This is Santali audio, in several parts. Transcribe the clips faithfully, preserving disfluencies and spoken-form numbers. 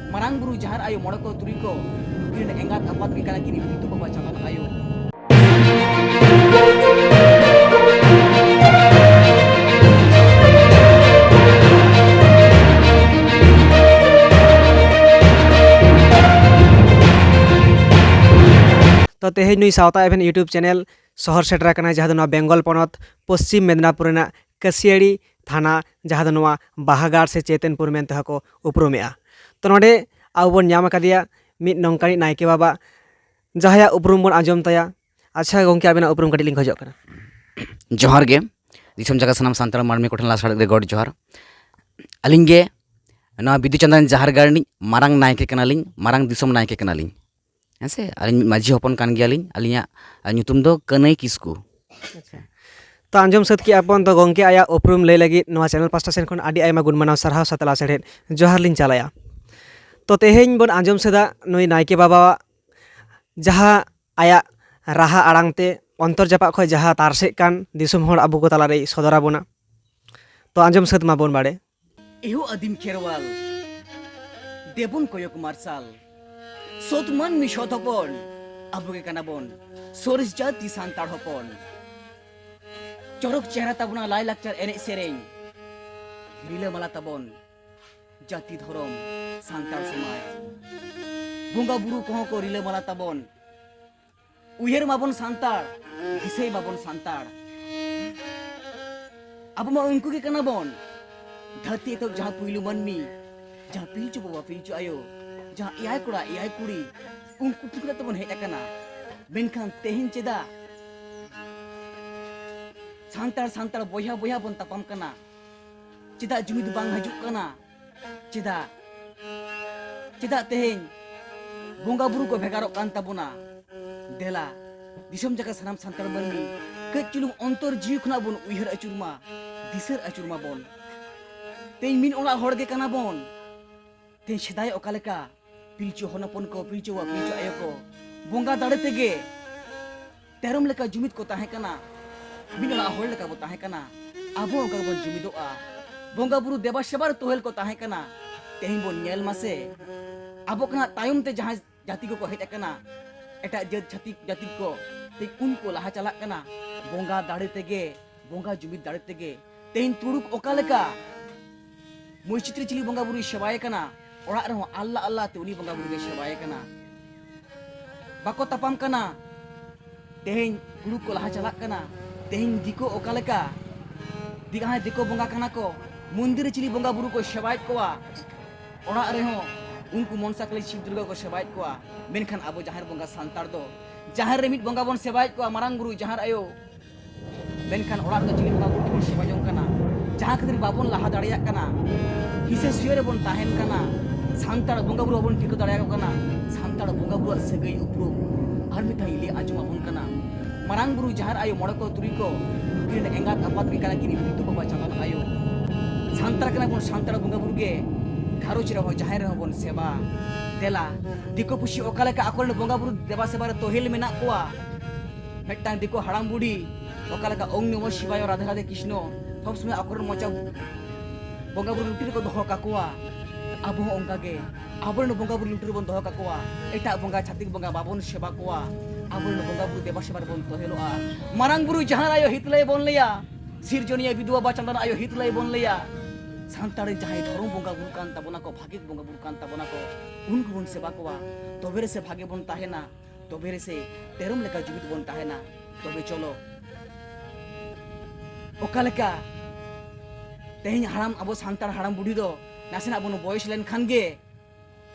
ᱢᱟᱨᱟᱝ ᱵᱩᱨᱩ, ᱡᱟᱦᱮᱨ ᱟᱭᱳ, ᱢᱚᱬᱮ ᱠᱚ ᱛᱩᱨᱩᱭ ᱠᱚ, ᱱᱩᱠᱤᱱ ᱨᱮᱱ ᱮᱸᱜᱟᱛ ᱟᱯᱟᱛ ᱜᱮ ᱠᱟᱱᱟ ᱠᱤᱱ ᱵᱤᱫᱩ ᱵᱟᱵᱟ ᱪᱟᱸᱫᱟᱱ ᱟᱭᱳ᱾ ᱛᱚ, ᱛᱮᱦᱮᱧ ᱱᱩᱭ ᱥᱟᱶᱛᱟ ᱮᱵᱷᱮᱱ YouTube ᱪᱮᱱᱮᱞ ᱥᱚᱦᱚᱨ ᱥᱮᱴᱮᱨ ᱟᱠᱟᱱᱟ, ᱡᱟᱦᱟᱸ ᱫᱚ ᱱᱚᱣᱟ ᱵᱮᱝᱜᱚᱞ ᱯᱚᱱᱚᱛ ᱯᱚᱥᱪᱤᱢ ᱢᱮᱫᱽᱱᱟᱯᱩᱨ ᱨᱮᱱᱟᱜ ᱠᱟᱹᱥᱤᱭᱟᱹᱲᱤ ᱛᱷᱟᱱᱟ, ᱡᱟᱦᱟᱸ ᱫᱚ ᱱᱚᱣᱟ ᱵᱟᱦᱟᱜᱟᱲ ᱥᱮ ᱪᱮᱛᱚᱱᱯᱩᱨ ᱢᱮᱱᱛᱮ ᱦᱚᱸᱠᱚ ᱩᱯᱨᱩᱢᱮᱜᱼᱟ᱾ ᱛᱚ, ᱱᱚᱰᱮ ᱟᱵᱚ ᱵᱚᱱ ᱧᱟᱢ ᱟᱠᱟᱫᱮᱭᱟ ᱢᱤᱫ ᱱᱚᱝᱠᱟᱱᱤᱡ ᱱᱟᱭᱠᱮ ᱵᱟᱵᱟ, ᱡᱟᱦᱟᱸᱭᱟᱜ ᱩᱯᱨᱩᱢ ᱵᱚᱱ ᱟᱸᱡᱚᱢ ᱛᱟᱭᱟ᱾ ᱟᱪᱪᱷᱟ ᱜᱚᱝᱠᱮ, ᱟᱵᱮᱱᱟᱜ ᱩᱯᱨᱩᱢ ᱠᱟᱹᱴᱤᱡ ᱞᱤᱧ ᱠᱷᱚᱡᱚᱜ ᱠᱟᱱᱟ᱾ ᱡᱚᱦᱟᱨ ᱜᱮ᱾ ᱫᱤᱥᱚᱢ ᱡᱟᱠᱟᱛ ᱥᱟᱱᱟᱢ ᱥᱟᱱᱛᱟᱲ ᱢᱟᱹᱱᱢᱤ ᱠᱚᱴᱷᱮᱱ ᱞᱟᱥᱟᱲᱦᱮᱫ ᱨᱮ ᱜᱚᱰ ᱡᱚᱦᱟᱨ᱾ ᱟᱹᱞᱤᱧ ᱜᱮ ᱱᱚᱣᱟ ᱵᱤᱫᱩ ᱪᱟᱸᱫᱟᱱ ᱡᱟᱦᱮᱨ ᱜᱟᱲ ᱨᱤᱱᱤᱡ ᱢᱟᱨᱟᱝ ᱱᱟᱭᱠᱮ ᱠᱟᱱᱟᱞᱤᱧ, ᱢᱟᱨᱟᱝ ᱫᱤᱥᱚᱢ ᱱᱟᱭᱠᱮ ᱠᱟᱱᱟᱞᱤᱧ᱾ ᱦᱮᱸ ᱥᱮ, ᱟᱹᱞᱤᱧ ᱢᱤᱫ ᱢᱟᱹᱡᱷᱤ ᱦᱚᱯᱚᱱ ᱠᱟᱱ ᱜᱮᱭᱟᱞᱤᱧ᱾ ᱟᱹᱞᱤᱧᱟᱜ ᱧᱩᱛᱩᱢ ᱫᱚ ᱠᱟᱹᱱᱟᱹᱭ ᱠᱤᱥᱠᱩ᱾ ᱟᱪᱪᱷᱟ᱾ ᱛᱚ, ᱟᱸᱡᱚᱢ ᱥᱟᱹᱛ ᱠᱮᱜᱼᱟ ᱵᱚᱱ, ᱛᱚ ᱜᱚᱝᱠᱮ ᱟᱭᱟᱜ ᱩᱯᱨᱩᱢ ᱞᱟᱹᱭ ᱞᱟᱹᱜᱤᱫ ᱱᱚᱣᱟ ᱪᱮᱱᱮᱞ ᱯᱟᱥᱴᱟ ᱥᱮᱱ ᱠᱷᱚᱱ ᱟᱹᱰᱤ ᱟᱭᱢᱟ ᱜᱩᱱ ᱢᱟᱱᱟᱣ ᱥᱟᱨᱦᱟᱣ ᱥᱟᱛᱮ ᱞᱟᱥᱟᱲᱦᱮᱫ ᱡᱚᱦᱟᱨ ᱞᱤᱧ ᱪᱟᱞᱟᱭᱟ᱾ ᱛᱚ, ᱛᱮᱦᱮᱧ ᱵᱚᱱ ᱟᱸᱡᱚᱢ ᱥᱮᱫᱟ ᱱᱩᱭ ᱱᱟᱭᱠᱮ ᱵᱟᱵᱟᱣᱟᱜ ᱡᱟᱦᱟᱸ ᱟᱭᱟᱜ ᱨᱟᱦᱟ ᱟᱲᱟᱝ ᱛᱮ ᱚᱱᱛᱚᱨ ᱡᱟᱯᱟᱜ ᱠᱷᱚᱱ ᱡᱟᱦᱟᱸ ᱛᱟᱨᱥᱮᱜ ᱠᱟᱱ, ᱫᱤᱥᱚᱢ ᱦᱚᱲ ᱟᱵᱚ ᱠᱚ ᱛᱟᱞᱟᱨᱮᱭ ᱥᱚᱫᱚᱨ ᱟᱵᱚᱱᱟ᱾ ᱛᱚ, ᱟᱸᱡᱚᱢ ᱥᱟᱹᱛ ᱢᱟᱵᱚᱱ ᱵᱟᱲᱮ᱾ ᱮᱦᱳ ᱟᱹᱫᱤᱢ ᱠᱷᱮᱨᱣᱟᱞ, ᱫᱮᱵᱚᱱ ᱠᱚᱭᱚᱠ ᱢᱟᱨᱥᱟᱞ, ᱥᱚᱛ ᱢᱟᱹᱱᱢᱤ ᱥᱚᱛ ᱦᱚᱯᱚᱱ, ᱟᱵᱚ ᱜᱮ ᱠᱟᱱᱟ ᱵᱚᱱ ᱥᱚᱨᱮᱥ ᱡᱟᱹᱛᱤ ᱥᱟᱱᱛᱟᱲ ᱦᱚᱯᱚᱱ᱾ ᱪᱚᱨᱚᱠ ᱪᱮᱦᱨᱟ ᱛᱟᱵᱚᱱᱟ ᱞᱟᱭᱼᱞᱟᱠᱪᱟᱨ, ᱮᱱᱮᱡ ᱥᱮᱨᱮᱧ, ᱨᱤᱞᱟᱹᱢᱟᱞᱟ ᱛᱟᱵᱚᱱ ᱡᱟᱹᱛᱤ ᱫᱷᱚᱨᱚᱢ ᱥᱟᱱᱛᱟᱲ ᱥᱚᱢᱟᱡᱽ᱾ ᱵᱚᱸᱜᱟ ᱵᱩᱨᱩ ᱠᱚᱦᱚᱸ ᱠᱚ ᱨᱤᱞᱟᱹᱢᱟᱞᱟ ᱛᱟᱵᱚᱱ᱾ ᱩᱭᱦᱟᱹᱨ ᱢᱟᱵᱚᱱ ᱥᱟᱱᱛᱟᱲ, ᱫᱤᱥᱟᱹᱭ ᱢᱟᱵᱚᱱ ᱥᱟᱱᱛᱟᱲ᱾ ᱟᱵᱚ ᱢᱟ ᱩᱱᱠᱩ ᱜᱮ ᱠᱟᱱᱟ ᱵᱚᱱ᱾ ᱫᱷᱟᱹᱨᱛᱤ ᱮᱛᱚᱦᱚᱵ ᱡᱟᱦᱟᱸ ᱯᱩᱭᱞᱩ ᱢᱟᱹᱱᱢᱤ, ᱡᱟᱦᱟᱸ ᱯᱤᱞᱪᱩ ᱵᱟᱵᱟ, ᱯᱤᱞᱪᱩ ᱟᱭᱳ, ᱡᱟᱦᱟᱸ ᱮᱭᱟᱭ ᱠᱚᱲᱟ, ᱮᱭᱟᱭ ᱠᱩᱲᱤ, ᱩᱱᱠᱩ ᱴᱷᱤᱠ ᱛᱮᱵᱚᱱ ᱦᱮᱡ ᱟᱠᱟᱱᱟ᱾ ᱢᱮᱱᱠᱷᱟᱱ ᱛᱮᱦᱮᱧ ᱪᱮᱫᱟᱜ ᱥᱟᱱᱛᱟᱲ, ᱥᱟᱱᱛᱟᱲ ᱵᱚᱭᱦᱟ, ᱵᱚᱭᱦᱟ ᱵᱚᱱ ᱛᱟᱯᱟᱢ ᱠᱟᱱᱟ? ᱪᱮᱫᱟᱜ ᱡᱩᱢᱤᱫ ᱵᱟᱝ ᱦᱤᱡᱩᱜ ᱠᱟᱱᱟ? ᱪᱮᱫᱟᱜ? ᱪᱮᱫᱟᱜ ᱛᱮᱦᱮᱧ ᱵᱚᱸᱜᱟ ᱵᱩᱨᱩ ᱠᱚ ᱵᱷᱮᱜᱟᱨᱚᱜ ᱠᱟᱱ ᱛᱟᱵᱚᱱᱟ? ᱫᱮᱞᱟ, ᱫᱤᱥᱚᱢ ᱡᱟᱠᱟᱛ ᱥᱟᱱᱟᱢ ᱥᱟᱱᱛᱟᱲ ᱢᱟᱹᱱᱢᱤ ᱠᱟᱹᱡ ᱪᱩᱞᱩᱝ ᱚᱱᱛᱚᱨ ᱡᱤᱣᱤ ᱠᱷᱚᱱᱟᱜ ᱵᱚᱱ ᱩᱭᱦᱟᱹᱨ ᱟᱹᱪᱩᱨ ᱢᱟ, ᱫᱤᱥᱟᱹᱨ ᱟᱹᱪᱩᱨ ᱢᱟᱵᱚᱱ᱾ ᱛᱮᱦᱮᱧ ᱢᱤᱫ ᱚᱲᱟᱜ ᱦᱚᱲ ᱜᱮ ᱠᱟᱱᱟ ᱵᱚᱱ᱾ ᱛᱮᱦᱮᱧ ᱥᱮᱫᱟᱭ ᱚᱠᱟ ᱞᱮᱠᱟ ᱯᱤᱞᱪᱩ ᱦᱚᱱ ᱦᱚᱯᱚᱱ ᱠᱚ, ᱯᱤᱞᱪᱩ ᱵᱟᱵᱟ, ᱯᱤᱞᱪᱩ ᱟᱭᱳ ᱠᱚ ᱵᱚᱸᱜᱟ ᱫᱟᱲᱮ ᱛᱮᱜᱮ ᱛᱮᱨᱚᱢ ᱞᱮᱠᱟ ᱡᱩᱢᱤᱫ ᱠᱚ ᱛᱟᱦᱮᱸ ᱠᱟᱱᱟ, ᱢᱤᱫ ᱚᱲᱟᱜ ᱦᱚᱲ ᱞᱮᱠᱟ ᱵᱚ ᱛᱟᱦᱮᱸ ᱠᱟᱱᱟ᱾ ᱟᱵᱚ ᱚᱱᱠᱟ ᱜᱮᱵᱚᱱ ᱡᱩᱢᱤᱫᱚᱜᱼᱟ᱾ ᱵᱚᱸᱜᱟ ᱵᱩᱨᱩ ᱫᱮᱵᱟ ᱥᱮᱵᱟ ᱨᱮ ᱛᱳᱦᱮᱞ ᱠᱚ ᱛᱟᱦᱮᱸ ᱠᱟᱱᱟ᱾ ᱛᱮᱦᱮᱧ ᱵᱚᱱ ᱧᱮᱞ ᱢᱟᱥᱮ, ᱟᱵᱚ ᱠᱷᱚᱱᱟᱜ ᱛᱟᱭᱚᱢ ᱛᱮ ᱡᱟᱦᱟᱸᱭ ᱡᱟᱹᱛᱤ ᱠᱚᱠᱚ ᱦᱮᱡ ᱟᱠᱟᱱᱟ, ᱮᱴᱟᱜ ᱡᱟᱹᱛ ᱪᱷᱟᱹᱛᱤᱠ ᱡᱟᱹᱛᱤ ᱠᱚ, ᱛᱮᱦᱮᱧ ᱩᱱᱠᱩ ᱞᱟᱦᱟ ᱪᱟᱞᱟᱜ ᱠᱟᱱᱟ ᱵᱚᱸᱜᱟ ᱫᱟᱲᱮ ᱛᱮᱜᱮ, ᱵᱚᱸᱜᱟ ᱡᱩᱢᱤᱫ ᱫᱟᱲᱮ ᱛᱮᱜᱮ᱾ ᱛᱮᱦᱮᱧ ᱛᱩᱲᱩᱠ ᱚᱠᱟ ᱞᱮᱠᱟ ᱢᱚᱥᱡᱤᱫ ᱨᱮ ᱪᱤᱞᱤ ᱵᱚᱸᱜᱟ ᱵᱩᱨᱩᱭ ᱥᱮᱵᱟᱭᱮ ᱠᱟᱱᱟ, ᱚᱲᱟᱜ ᱨᱮᱦᱚᱸ ᱟᱞᱞᱟ ᱟᱞᱞᱟ ᱛᱮ ᱩᱱᱤ ᱵᱚᱸᱜᱟ ᱵᱩᱨᱩ ᱜᱮ ᱥᱮᱵᱟᱭᱮ ᱠᱟᱱᱟ᱾ ᱵᱟᱠᱚ ᱛᱟᱯᱟᱢ ᱠᱟᱱᱟ᱾ ᱛᱮᱦᱮᱧ ᱛᱩᱲᱩᱠ ᱠᱚ ᱞᱟᱦᱟ ᱪᱟᱞᱟᱜ ᱠᱟᱱᱟ᱾ ᱛᱮᱦᱮᱧ ᱫᱤᱠᱩ ᱚᱠᱟ ᱞᱮᱠᱟ, ᱫᱤ-, ᱡᱟᱦᱟᱸᱭ ᱫᱤᱠᱩ ᱵᱚᱸᱜᱟ ᱠᱟᱱᱟ ᱠᱚ, ᱢᱚᱱᱫᱤᱨ ᱨᱮ ᱪᱤᱞᱤ ᱵᱚᱸᱜᱟ ᱵᱩᱨᱩ ᱠᱚ ᱥᱮᱵᱟᱭᱮᱫ ᱠᱚᱣᱟ, ᱚᱲᱟᱜ ᱨᱮᱦᱚᱸ ᱩᱱᱠᱩ ᱢᱚᱱᱥᱟ ᱠᱟᱞᱤ ᱥᱤᱵ ᱫᱩᱨᱜᱟ ᱠᱚ ᱥᱮᱵᱟᱭᱮᱫ ᱠᱚᱣᱟ᱾ ᱢᱮᱱᱠᱷᱟᱱ ᱟᱵᱚ ᱡᱟᱦᱮᱨ ᱵᱚᱸᱜᱟ ᱥᱟᱱᱛᱟᱲ ᱫᱚ ᱡᱟᱦᱮᱨ ᱨᱮ ᱢᱤᱫ ᱵᱚᱸᱜᱟ ᱵᱚᱱ ᱥᱮᱵᱟᱭᱮᱫ ᱠᱚᱣᱟ, ᱢᱟᱨᱟᱝ ᱵᱩᱨᱩ, ᱡᱟᱦᱮᱨ ᱟᱭᱳ᱾ ᱢᱮᱱᱠᱷᱟᱱ ᱚᱲᱟᱜ ᱨᱮᱫᱚ ᱪᱤᱞᱤ ᱵᱚᱸᱜᱟ ᱵᱩᱨᱩ ᱵᱚᱱ ᱥᱮᱵᱟ ᱡᱚᱝ ᱠᱟᱱᱟ? ᱡᱟᱦᱟᱸ ᱠᱷᱟᱹᱛᱤᱨ ᱵᱟᱵᱚᱱ ᱞᱟᱦᱟ ᱫᱟᱲᱮᱭᱟᱜ ᱠᱟᱱᱟ, ᱦᱤᱥᱟᱹ ᱥᱩᱭᱟᱹ ᱨᱮᱵᱚᱱ ᱛᱟᱦᱮᱱ ᱠᱟᱱᱟ, ᱥᱟᱱᱛᱟᱲ ᱵᱚᱸᱜᱟ ᱵᱩᱨᱩ ᱵᱟᱵᱚᱱ ᱴᱷᱤᱠᱟᱹ ᱫᱟᱲᱮᱭᱟᱠᱚ ᱠᱟᱱᱟ, ᱥᱟᱱᱛᱟᱲ ᱵᱚᱸᱜᱟ ᱵᱩᱨᱩᱣᱟᱜ ᱥᱟᱹᱜᱟᱹᱭ ᱩᱯᱨᱩᱢ ᱟᱨ ᱢᱤᱫ ᱫᱷᱟᱣ ᱤᱧ ᱞᱟᱹᱭ ᱟᱸᱡᱚᱢ ᱟᱵᱚᱱ ᱠᱟᱱᱟ᱾ ᱢᱟᱨᱟᱝ ᱵᱩᱨᱩ, ᱡᱟᱦᱮᱨ ᱟᱭᱳ, ᱢᱚᱬᱮ ᱠᱚ ᱛᱩᱨᱩᱭ ᱠᱚ, ᱱᱩᱠᱤᱱ ᱨᱮᱱ ᱮᱸᱜᱟᱛ ᱟᱯᱟᱛ ᱜᱮ ᱠᱟᱱᱟ ᱠᱤᱱ ᱵᱤᱫᱩ ᱵᱟᱵᱟ ᱪᱟᱸᱫᱟᱱ ᱟᱭᱳ᱾ ᱥᱟᱱᱛᱟᱲ ᱠᱟᱱᱟ ᱵᱚᱱ, ᱥᱟᱱᱛᱟᱲ ᱵᱚᱸᱜᱟ ᱵᱩᱨᱩ ᱜᱮ ᱜᱷᱟᱨᱚᱸᱡᱽ ᱨᱮᱦᱚᱸ, ᱡᱟᱦᱮᱨ ᱨᱮᱦᱚᱸ ᱵᱚᱱ ᱥᱮᱵᱟ᱾ ᱫᱮᱞᱟ, ᱫᱤᱠᱩ ᱯᱩᱥᱤ ᱚᱠᱟ ᱞᱮᱠᱟ ᱟᱠᱚᱨᱮᱱ ᱵᱚᱸᱜᱟ ᱵᱩᱨᱩ ᱫᱮᱵᱟ ᱥᱮᱵᱟ ᱨᱮ ᱛᱚᱦᱮᱞ ᱢᱮᱱᱟᱜ ᱠᱚᱣᱟ, ᱢᱤᱫᱴᱟᱝ ᱫᱤᱠᱩ ᱦᱟᱲᱟᱢ ᱵᱩᱲᱦᱤ ᱚᱠᱟ ᱞᱮᱠᱟ ᱳᱢ ᱱᱚᱢᱚ ᱥᱤᱵᱟᱭ, ᱨᱟᱫᱷᱮ ᱨᱟᱫᱷᱮ ᱠᱨᱤᱥᱱᱚ ᱥᱚᱵ ᱥᱚᱢᱚᱭ ᱟᱠᱚᱨᱮᱱ ᱢᱚᱪᱟ ᱵᱚᱸᱜᱟ ᱵᱩᱨᱩ ᱞᱩᱴᱤ ᱨᱮᱠᱚ ᱫᱚᱦᱚ ᱠᱟᱠᱚᱣᱟ᱾ ᱟᱵᱚ ᱦᱚᱸ ᱚᱱᱠᱟ ᱜᱮ ᱟᱵᱚᱨᱮᱱ ᱵᱚᱸᱜᱟ ᱵᱩᱨᱩ ᱞᱩᱴᱤ ᱨᱮᱵᱚᱱ ᱫᱚᱦᱚ ᱠᱟᱠᱚᱣᱟ᱾ ᱮᱴᱟᱜ ᱵᱚᱸᱜᱟ, ᱪᱷᱟᱹᱛᱤᱠ ᱵᱚᱸᱜᱟ ᱵᱟᱵᱚᱱ ᱥᱮᱵᱟ ᱠᱚᱣᱟ᱾ ᱟᱵᱚᱨᱮᱱ ᱵᱚᱸᱜᱟ ᱵᱩᱨᱩ ᱫᱮᱵᱟ ᱥᱮᱵᱟ ᱨᱮᱵᱚᱱ ᱛᱚᱦᱮᱞᱚᱜᱼᱟ᱾ ᱢᱟᱨᱟᱝ ᱵᱩᱨᱩ, ᱡᱟᱦᱮᱨ ᱟᱭᱳ ᱦᱤᱛ ᱞᱟᱹᱭ ᱵᱚᱱ ᱞᱟᱹᱭᱟ, ᱥᱤᱨᱡᱚᱱᱤᱭᱟᱹ ᱵᱤᱫᱩ ᱵᱟᱵᱟ ᱪᱟᱸᱫᱟᱱ ᱟᱭᱳ ᱦᱤᱛ ᱞᱟᱹᱭ ᱵᱚᱱ ᱞᱟᱹᱭᱟ᱾ ᱥᱟᱱᱛᱟᱲ ᱨᱮᱱ ᱡᱟᱦᱟᱸᱭ ᱫᱷᱚᱨᱚᱢ ᱵᱚᱸᱜᱟ ᱵᱩᱨᱩ ᱠᱟᱱ ᱛᱟᱵᱚᱱᱟ ᱠᱚ, ᱵᱷᱟᱜᱮ ᱵᱚᱸᱜᱟ ᱵᱩᱨᱩ ᱠᱟᱱ ᱛᱟᱵᱚᱱᱟ ᱠᱚ, ᱩᱱᱠᱩ ᱵᱚᱱ ᱥᱮᱵᱟ ᱠᱚᱣᱟ, ᱛᱚᱵᱮ ᱨᱮᱥᱮ ᱵᱷᱟᱜᱮ ᱵᱚᱱ ᱛᱟᱦᱮᱱᱟ᱾ ᱛᱚᱵᱮ ᱨᱮᱥᱮ ᱛᱮᱨᱚᱢ ᱞᱮᱠᱟ ᱡᱩᱢᱤᱫ ᱵᱚᱱ ᱛᱟᱦᱮᱱᱟ᱾ ᱛᱚᱵᱮ ᱪᱚᱞᱚ, ᱚᱠᱟ ᱞᱮᱠᱟ ᱛᱮᱦᱮᱧ ᱦᱟᱲᱟᱢ, ᱟᱵᱚ ᱥᱟᱱᱛᱟᱲ ᱦᱟᱲᱟᱢ ᱵᱩᱰᱷᱤ ᱫᱚ ᱱᱟᱥᱮᱱᱟᱜ ᱵᱚᱱ ᱵᱚᱭᱮᱥ ᱞᱮᱱᱠᱷᱟᱱ ᱜᱮ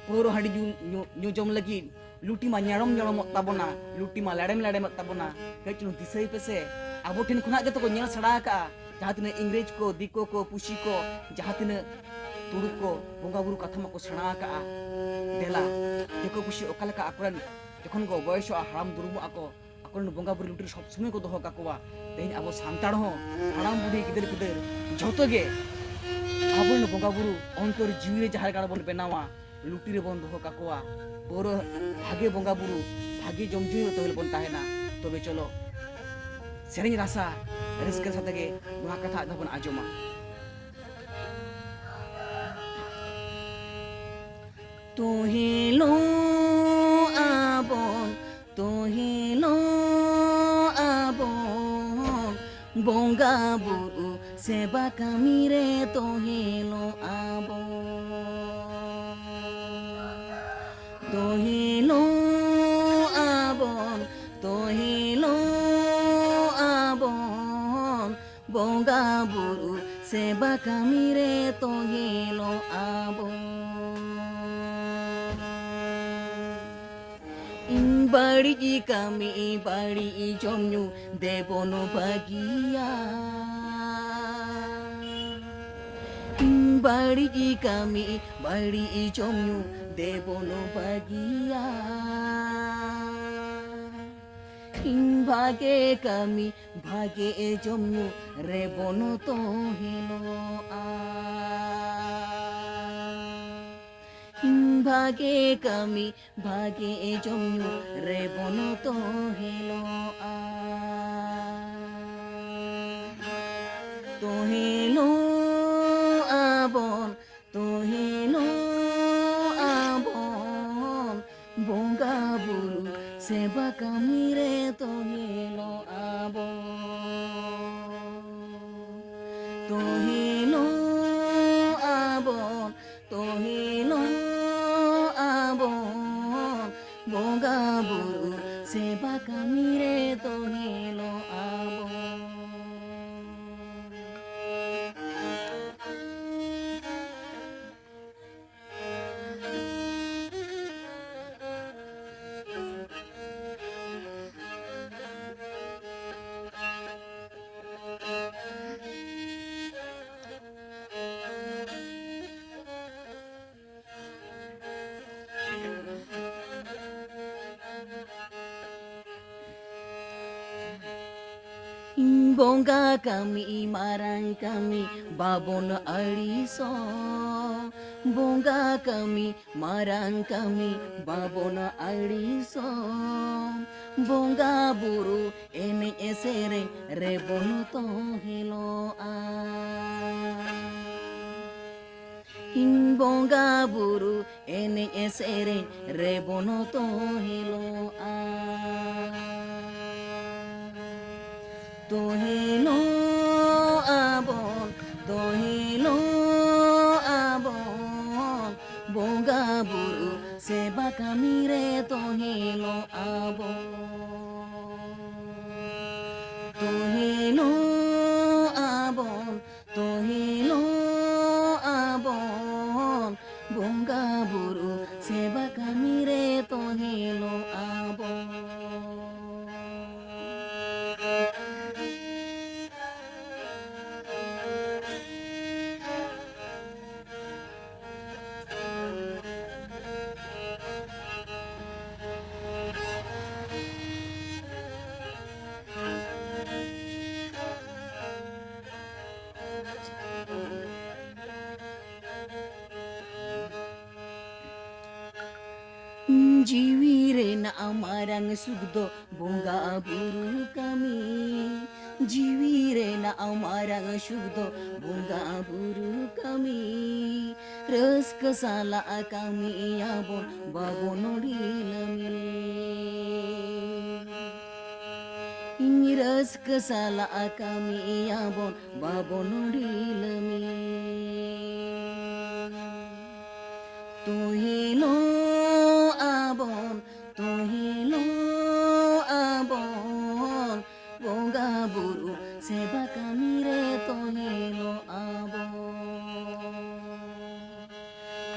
ᱯᱟᱹᱣᱨᱟᱹ ᱦᱟᱺᱰᱤ ᱧᱩ, ᱧᱩ, ᱧᱩ ᱡᱚᱢ ᱞᱟᱹᱜᱤᱫ ᱞᱩᱴᱤ ᱢᱟ ᱧᱮᱲᱚᱢ ᱧᱮᱲᱚᱢᱚᱜ ᱛᱟᱵᱚᱱᱟ, ᱞᱩᱴᱤ ᱢᱟ ᱞᱮᱲᱮᱢ ᱞᱮᱲᱮᱢᱚᱜ ᱛᱟᱵᱚᱱᱟ᱾ ᱠᱟᱹᱡ ᱪᱩᱞᱩᱝ ᱫᱤᱥᱟᱹᱭ ᱯᱮᱥᱮ, ᱟᱵᱚ ᱴᱷᱮᱱ ᱠᱷᱚᱱᱟᱜ ᱜᱮᱛᱚ ᱠᱚ ᱧᱮᱞ ᱥᱮᱬᱟ ᱟᱠᱟᱜᱼᱟ᱾ ᱡᱟᱦᱟᱸ ᱛᱤᱱᱟᱹᱜ ᱤᱝᱨᱮᱡᱽ ᱠᱚ, ᱫᱤᱠᱩ ᱠᱚ, ᱯᱩᱥᱤ ᱠᱚ, ᱡᱟᱦᱟᱸ ᱛᱤᱱᱟᱹᱜ ᱛᱩᱲᱩᱠ ᱠᱚ ᱵᱚᱸᱜᱟ ᱵᱩᱨᱩ ᱠᱟᱛᱷᱟ ᱢᱟᱠᱚ ᱥᱮᱬᱟ ᱟᱠᱟᱜᱼᱟ᱾ ᱫᱮᱞᱟ, ᱫᱤᱠᱩ ᱯᱩᱥᱤ ᱚᱠᱟ ᱞᱮᱠᱟ ᱟᱠᱚᱨᱮᱱ ᱡᱚᱠᱷᱚᱱ ᱠᱚ ᱵᱚᱭᱮᱥᱚᱜᱼᱟ, ᱦᱟᱲᱟᱢ ᱫᱩᱲᱩᱢᱚᱜ ᱟᱠᱚ, ᱟᱠᱚᱨᱮᱱ ᱵᱚᱸᱜᱟ ᱵᱩᱨᱩ ᱞᱩᱴᱤ ᱨᱮ ᱥᱚᱵ ᱥᱚᱢᱚᱭ ᱠᱚ ᱫᱚᱦᱚ ᱠᱟᱠᱚᱣᱟ᱾ ᱛᱮᱦᱮᱧ ᱟᱵᱚ ᱥᱟᱱᱛᱟᱲ ᱦᱚᱸ ᱦᱟᱲᱟᱢ ᱵᱩᱰᱷᱤ ᱜᱤᱫᱟᱹᱨ ᱯᱤᱫᱟᱹᱨ ᱡᱷᱚᱛᱚ ᱜᱮ ᱟᱵᱚᱨᱮᱱ ᱵᱚᱸᱜᱟ ᱵᱩᱨᱩ ᱚᱱᱛᱚᱨ ᱡᱤᱣᱤ ᱨᱮ ᱡᱟᱦᱟᱸ ᱞᱮᱠᱟ ᱵᱚᱱ ᱵᱮᱱᱟᱣᱟ, ᱞᱩᱴᱤ ᱨᱮᱵᱚᱱ ᱫᱚᱦᱚ ᱠᱟᱠᱚᱣᱟ᱾ ᱯᱟᱹᱣᱨᱟᱹ, ᱵᱷᱟᱜᱮ ᱵᱚᱸᱜᱟ ᱵᱩᱨᱩ, ᱵᱷᱟᱜᱮ ᱡᱚᱢ ᱧᱩ ᱨᱮ ᱛᱚᱦᱮᱞ ᱵᱚᱱ ᱛᱟᱦᱮᱱᱟ᱾ ᱛᱚᱵᱮ ᱪᱚᱞᱚ, ᱥᱮᱨᱮᱧ ᱨᱟᱥᱟ ᱨᱟᱹᱥᱠᱟᱹ ᱨᱟᱥᱟ ᱛᱮᱜᱮ ᱱᱚᱣᱟ ᱠᱟᱛᱷᱟ ᱟᱨ ᱫᱷᱟᱣ ᱵᱚᱱ ᱟᱸᱡᱚᱢᱟ᱾ ᱛᱚᱦᱮᱞᱚᱜ ᱟᱵᱚᱱ, ᱛᱚᱦᱮᱞᱚᱜ ᱟᱵᱚᱱ, ᱵᱚᱸᱜᱟ ᱵᱩᱨᱩ ᱥᱮᱵᱟ ᱠᱟᱹᱢᱤ ᱨᱮ ᱛᱚᱦᱮᱞᱚᱜ ᱟᱵᱚᱱ᱾ ᱛᱚᱦᱮᱞᱚᱜ ᱟᱵᱚᱱ, ᱛᱚᱦᱮᱞᱚᱜ ᱟᱵᱚᱱ, ᱵᱚᱸᱜᱟ ᱵᱩᱨᱩ ᱥᱮᱵᱟ ᱠᱟᱹᱢᱤ ᱨᱮ ᱛᱚᱦᱮᱞᱚᱜ ᱟᱵᱚᱱ᱾ ᱵᱟᱹᱲᱤᱡ ᱠᱟᱹᱢᱤ, ᱵᱟᱹᱲᱤᱡ ᱡᱚᱢ ᱧᱩ ᱫᱮᱵᱚᱱ ᱵᱟᱹᱜᱤᱭᱟ᱾ ᱵᱟᱹᱲᱤᱡ ᱠᱟᱹᱢᱤ, ᱵᱟᱹᱲᱤᱡ ᱡᱚᱢ ᱧᱩ ᱫᱮᱵᱚᱱ ᱵᱟᱹᱜᱤᱭᱟ᱾ ᱵᱷᱟᱜᱮ ᱠᱟᱹᱢᱤ, ᱵᱷᱟᱜᱮ ᱡᱚᱢ ᱧᱩ ᱨᱮᱵᱚᱱ ᱛᱚᱦᱮᱞᱚᱜᱼᱟ᱾ ᱵᱷᱟᱜᱮ ᱠᱟᱹᱢᱤ, ᱵᱷᱟᱜᱮ ᱡᱚᱢ ᱧᱩ ᱨᱮᱵᱚᱱ ᱛᱚᱦᱮᱞᱚᱜᱼᱟ᱾ ᱛᱚᱦᱮᱞᱚᱜ ᱟᱵᱚᱱ, ᱛᱚᱦᱮᱞᱚᱜ ᱟᱵᱚᱱ, ᱵᱚᱸᱜᱟ ᱵᱩᱨᱩ ᱥᱮᱵᱟ ᱠᱟᱹᱢᱤ ᱨᱮ ᱛᱚᱦᱮᱞᱚᱜ ᱟᱵᱚᱱ᱾ ᱛᱚᱦᱮᱞᱚᱜ ᱟᱵᱚᱱ, ᱛᱚᱦᱮᱞᱚᱜ ᱟᱵᱚᱱ, ᱵᱚᱸᱜᱟ ᱵᱩᱨᱩ ᱥᱮᱵᱟ ᱠᱟᱹᱢᱤ ᱨᱮ ᱛᱚᱦᱮᱞᱚᱜ ᱟᱵᱚᱱ᱾ ᱵᱚᱸᱜᱟ ᱠᱟᱹᱢᱤ ᱢᱟᱨᱟᱝ ᱠᱟᱹᱢᱤ ᱵᱟᱵᱚᱱ ᱟᱹᱲᱤᱥᱚᱜ᱾ ᱵᱚᱸᱜᱟ ᱠᱟᱹᱢᱤ ᱢᱟᱨᱟᱝ ᱠᱟᱹᱢᱤ ᱵᱟᱵᱚᱱ ᱟᱹᱲᱤᱥᱚᱜ᱾ ᱵᱚᱸᱜᱟ ᱵᱩᱨᱩ ᱮᱱᱮᱡ ᱥᱮᱨᱮᱧ ᱨᱮᱵᱚᱱ ᱛᱚᱦᱮᱞᱚᱜᱼᱟ᱾ ᱤᱧ ᱵᱚᱸᱜᱟ ᱵᱩᱨᱩ ᱮᱱᱮᱡ ᱥᱮᱨᱮᱧ ᱨᱮᱵᱚᱱ ᱛᱚᱦᱤᱞᱚᱜᱼᱟ᱾ ᱛᱚᱦᱤᱞᱚᱜ ᱟᱵᱚᱱ, ᱛᱚᱦᱤᱞᱚᱜ ᱟᱵᱚᱱ, ᱵᱚᱸᱜᱟ ᱵᱩᱨᱩ ᱥᱮᱵᱟ ᱠᱟᱹᱢᱤ ᱨᱮ ᱛᱚᱦᱤᱞᱚᱜ ᱟᱵᱚᱱ᱾ ᱛᱚᱦᱤᱞᱚᱜ ᱟᱵᱚᱱ, ᱛᱚᱦᱤᱞᱚᱜ ᱟᱵᱚᱱ, ᱵᱚᱸᱜᱟ ᱵᱩᱨᱩ ᱥᱮᱵᱟ ᱠᱟᱹᱢᱤ ᱨᱮ ᱛᱚᱦᱤᱞᱚᱜ ᱟᱵᱚᱱ᱾ ᱡᱤᱣᱤ ᱨᱮᱱᱟᱜ ᱢᱟᱨᱟᱝ ᱥᱩᱠ ᱫᱚ ᱵᱚᱸᱜᱟ ᱵᱩᱨᱩ ᱠᱟᱹᱢᱤ᱾ ᱡᱤᱣᱤ ᱨᱮᱱᱟᱜ ᱢᱟᱨᱟᱝ ᱥᱩᱠ ᱫᱚ ᱵᱚᱸᱜᱟ ᱵᱩᱨᱩ ᱠᱟᱹᱢᱤ᱾ ᱨᱟᱹᱥᱠᱟᱹ ᱥᱟᱞᱟᱜ ᱠᱟᱹᱢᱤᱭᱟᱵᱚᱱ ᱵᱟᱵᱚᱱ ᱰᱷᱤᱞᱟᱹᱢᱤ᱾ ᱤᱧ ᱨᱟᱹᱥᱠᱟᱹ ᱥᱟᱞᱟᱜ ᱠᱟᱹᱢᱤᱭᱟᱵᱚᱱ ᱵᱟᱵᱚᱱ ᱰᱷᱤᱞᱟᱹᱢᱤ᱾ ᱛᱚᱦᱤᱞᱚᱜ ᱟᱵᱚᱱ, ᱛᱚᱦᱤᱞᱚᱜ ᱟᱵᱚᱱ, ᱵᱚᱸᱜᱟ ᱵᱩᱨᱩ ᱥᱮᱵᱟ ᱠᱟᱹᱢᱤ ᱨᱮ ᱛᱚᱦᱤᱞᱚᱜ ᱟᱵᱚᱱ᱾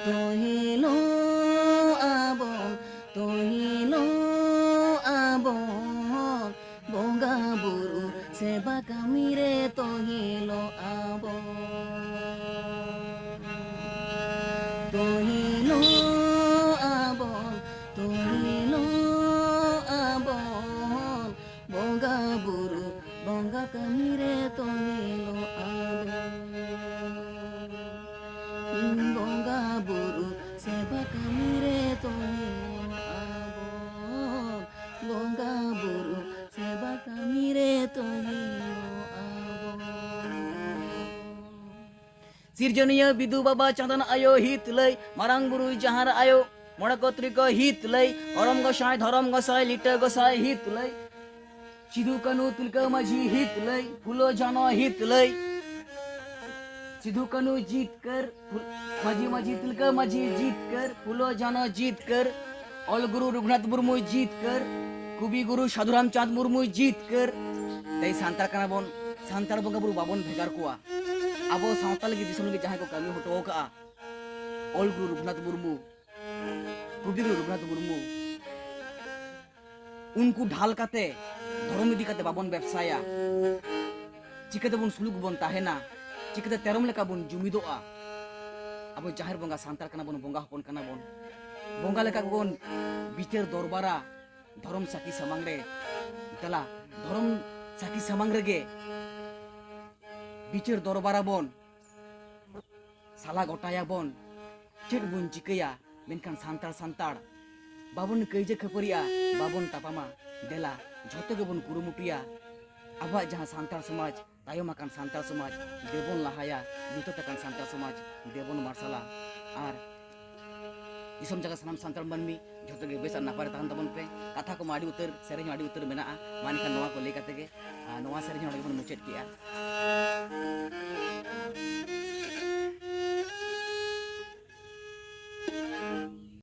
ᱛᱚᱦᱤᱞᱚᱜ ᱟᱵᱚᱱ, ᱛᱚᱦᱤᱞᱚᱜ ᱟᱵᱚᱱ, ᱵᱚᱸᱜᱟ ᱵᱩᱨᱩ ᱥᱮᱵᱟ ᱠᱟᱹᱢᱤ ᱨᱮ ᱛᱚᱦᱤᱞᱚᱜ ᱟᱵᱚᱱ᱾ ᱛᱚᱦᱤᱞᱚᱜ ᱟᱵᱚᱱ, ᱛᱚᱦᱤᱞᱚᱜ ᱟᱵᱚᱱ, ᱵᱚᱸᱜᱟ ᱵᱩᱨᱩ ᱵᱚᱸᱜᱟ ᱠᱟᱹᱢᱤ ᱨᱮ ᱛᱚᱦᱤᱞᱚᱜ ᱟᱵᱚᱱ᱾ ᱵᱚᱸᱜᱟ ᱵᱩᱨᱩ ᱥᱮᱵᱟ ᱠᱟᱹᱢᱤ ᱨᱮ ᱛᱚᱦᱤᱞᱚᱜ ᱟᱵᱚᱱ᱾ ᱵᱚᱸᱜᱟ ᱵᱩᱨᱩ ᱥᱮᱵᱟ ᱠᱟᱹᱢᱤ ᱨᱮ ᱛᱚᱦᱤᱞᱚᱜ ᱟᱵᱚᱱ᱾ ᱥᱤᱨᱡᱚᱱᱤᱭᱟᱹ ᱵᱤᱫᱩ ᱵᱟᱵᱟ ᱪᱟᱸᱫᱟᱱ ᱟᱭᱳ ᱦᱤᱛ ᱞᱟᱹᱭ, ᱢᱟᱨᱟᱝ ᱵᱩᱨᱩ ᱡᱟᱦᱟᱸᱨ ᱟᱭᱳ, ᱢᱚᱬᱮ ᱠᱚ ᱛᱩᱨᱩᱭ ᱠᱚ ᱦᱤᱛ ᱞᱟᱹᱭ, ᱚᱨᱚᱢ ᱜᱚᱸᱥᱟᱭ ᱫᱷᱚᱨᱚᱢ ᱜᱚᱸᱥᱟᱭ ᱞᱤᱴᱟᱹ ᱜᱚᱸᱥᱟᱭ ᱦᱤᱛ ᱞᱟᱹᱭ, ᱥᱤᱫᱷᱩ ᱠᱟᱹᱱᱦᱩ ᱛᱤᱞᱠᱟᱹ ᱢᱟᱹᱡᱷᱤ ᱦᱤᱛ ᱞᱟᱹᱭ, ᱯᱷᱩᱞᱳ ᱡᱷᱟᱱᱚ ᱦᱤᱛ ᱞᱟᱹᱭ, ᱥᱤᱫᱷᱩ ᱠᱟᱹᱱᱦᱩ ᱡᱤᱛᱠᱟᱹᱨ, ᱯᱷᱩ-, ᱢᱟᱹᱡᱷᱤ ᱢᱟᱹᱡᱷᱤ ᱛᱤᱞᱠᱟᱹ ᱢᱟᱹᱡᱷᱤ ᱡᱤᱛᱠᱟᱹᱨ, ᱯᱷᱩᱞᱳ ᱡᱷᱟᱱᱚ ᱡᱤᱛᱠᱟᱹᱨ, ᱚᱞ ᱜᱩᱨᱩ ᱨᱚᱜᱷᱩᱱᱟᱛᱷ ᱢᱩᱨᱢᱩ ᱡᱤᱛᱠᱟᱹᱨ, ᱠᱚᱵᱤ ᱜᱩᱨᱩ ᱥᱟᱫᱷᱩ ᱨᱟᱢᱪᱟᱸᱫᱽ ᱢᱩᱨᱢᱩ ᱡᱤᱛᱠᱟᱹᱨ᱾ ᱛᱮᱦᱮᱧ ᱥᱟᱱᱛᱟᱲ ᱠᱟᱱᱟ ᱵᱚᱱ, ᱥᱟᱱᱛᱟᱲ ᱵᱚᱸᱜᱟ ᱵᱩᱨᱩ ᱵᱟᱵᱚᱱ ᱵᱷᱮᱜᱟᱨ ᱠᱚᱣᱟ᱾ ᱟᱵᱚ ᱥᱟᱶᱛᱟ ᱞᱟᱹᱜᱤᱫ ᱫᱤᱥᱚᱢ ᱞᱟᱹᱜᱤᱫ ᱡᱟᱦᱟᱸᱭ ᱠᱚ ᱠᱟᱹᱢᱤ ᱦᱚᱴᱚ ᱟᱠᱟᱫᱼᱟ, ᱚᱞ ᱜᱩᱨᱩ ᱨᱚᱜᱷᱩᱱᱟᱛᱷ ᱢᱩᱨᱢᱩ, ᱠᱚᱵᱤ ᱜᱩᱨᱩ ᱨᱚᱜᱷᱩᱱᱟᱛᱷ ᱢᱩᱨᱢᱩ, ᱩᱱᱠᱩ ᱰᱷᱟᱞ ᱠᱟᱛᱮ, ᱫᱷᱚᱨᱚᱢ ᱤᱫᱤ ᱠᱟᱛᱮ ᱵᱟᱵᱚᱱ ᱵᱮᱵᱽᱥᱟᱭᱟ, ᱪᱤᱠᱟᱹ ᱛᱮᱵᱚᱱ ᱥᱩᱞᱩᱠ ᱵᱚᱱ ᱛᱟᱦᱮᱱᱟ? ᱪᱤᱠᱟᱹᱛᱮ ᱛᱮᱨᱚᱢ ᱞᱮᱠᱟ ᱵᱚᱱ ᱡᱩᱢᱤᱫᱚᱜᱼᱟ? ᱟᱵᱚ ᱡᱟᱦᱮᱨ ᱵᱚᱸᱜᱟ ᱥᱟᱱᱛᱟᱲ ᱠᱟᱱᱟ ᱵᱚᱱ, ᱵᱚᱸᱜᱟ ᱦᱚᱯᱚᱱ ᱠᱟᱱᱟ ᱵᱚᱱ, ᱵᱚᱸᱜᱟ ᱞᱮᱠᱟ ᱜᱮᱵᱚᱱ ᱵᱤᱪᱟᱹᱨ ᱫᱚᱨᱵᱟᱨᱟ ᱫᱷᱚᱨᱚᱢ ᱥᱟᱹᱠᱷᱤ ᱥᱟᱢᱟᱝ ᱨᱮ᱾ ᱫᱮᱞᱟ, ᱫᱷᱚᱨᱚᱢ ᱥᱟᱹᱠᱷᱤ ᱥᱟᱢᱟᱝ ᱨᱮᱜᱮ ᱵᱤᱪᱟᱹᱨ ᱫᱚᱨᱵᱟᱨᱟᱵᱚᱱ, ᱥᱟᱞᱟ ᱜᱚᱴᱟᱭᱟᱵᱚᱱ, ᱪᱮᱫ ᱵᱚᱱ ᱪᱤᱠᱟᱹᱭᱟ? ᱢᱮᱱᱠᱷᱟᱱ ᱥᱟᱱᱛᱟᱲ ᱥᱟᱱᱛᱟᱲ ᱵᱟᱵᱚᱱ ᱠᱟᱹᱭᱡᱟᱹ ᱠᱷᱟᱹᱯᱟᱹᱨᱤᱜᱼᱟ, ᱵᱟᱵᱚᱱ ᱛᱟᱯᱟᱢᱟ᱾ ᱫᱮᱞᱟ, ᱡᱷᱚᱛᱚ ᱜᱮᱵᱚᱱ ᱠᱩᱨᱩᱢᱩᱴᱩᱭᱟ ᱟᱵᱚᱣᱟᱜ ᱡᱟᱦᱟᱸ ᱥᱟᱱᱛᱟᱲ ᱥᱚᱢᱟᱡᱽ, ᱛᱟᱭᱚᱢ ᱟᱠᱟᱱ ᱥᱟᱱᱛᱟᱲ ᱥᱚᱢᱟᱡᱽ ᱫᱮᱵᱚᱱ ᱞᱟᱦᱟᱭᱟ, ᱧᱩᱛᱟᱹᱛ ᱟᱠᱟᱱ ᱥᱟᱱᱛᱟᱲ ᱥᱚᱢᱟᱡᱽ ᱫᱮᱵᱚᱱ ᱢᱟᱨᱥᱟᱞᱟ᱾ ᱟᱨ ᱫᱤᱥᱚᱢ ᱡᱟᱭᱜᱟ ᱥᱟᱱᱟᱢ ᱥᱟᱱᱛᱟᱲ ᱢᱟᱹᱱᱢᱤ ᱡᱷᱚᱛᱚ ᱜᱮ ᱵᱮᱥ ᱟᱨ ᱱᱟᱯᱟᱭ ᱨᱮ ᱛᱟᱦᱮᱱ ᱛᱟᱵᱚᱱ ᱯᱮ᱾ ᱠᱟᱛᱷᱟ ᱠᱚᱢᱟ ᱟᱹᱰᱤ ᱩᱛᱟᱹᱨ, ᱥᱮᱨᱮᱧ ᱦᱚᱸ ᱟᱹᱰᱤ ᱩᱛᱟᱹᱨ ᱢᱮᱱᱟᱜᱼᱟ᱾ ᱢᱟ ᱮᱱᱠᱷᱟᱱ ᱱᱚᱣᱟ ᱠᱚ ᱞᱟᱹᱭ ᱠᱟᱛᱮ ᱜᱮ, ᱟᱨ ᱱᱚᱣᱟ ᱥᱮᱨᱮᱧ ᱦᱚᱸ ᱱᱚᱰᱮ ᱜᱮᱵᱚᱱ ᱢᱩᱪᱟᱹᱫ ᱠᱮᱜᱼᱟ᱾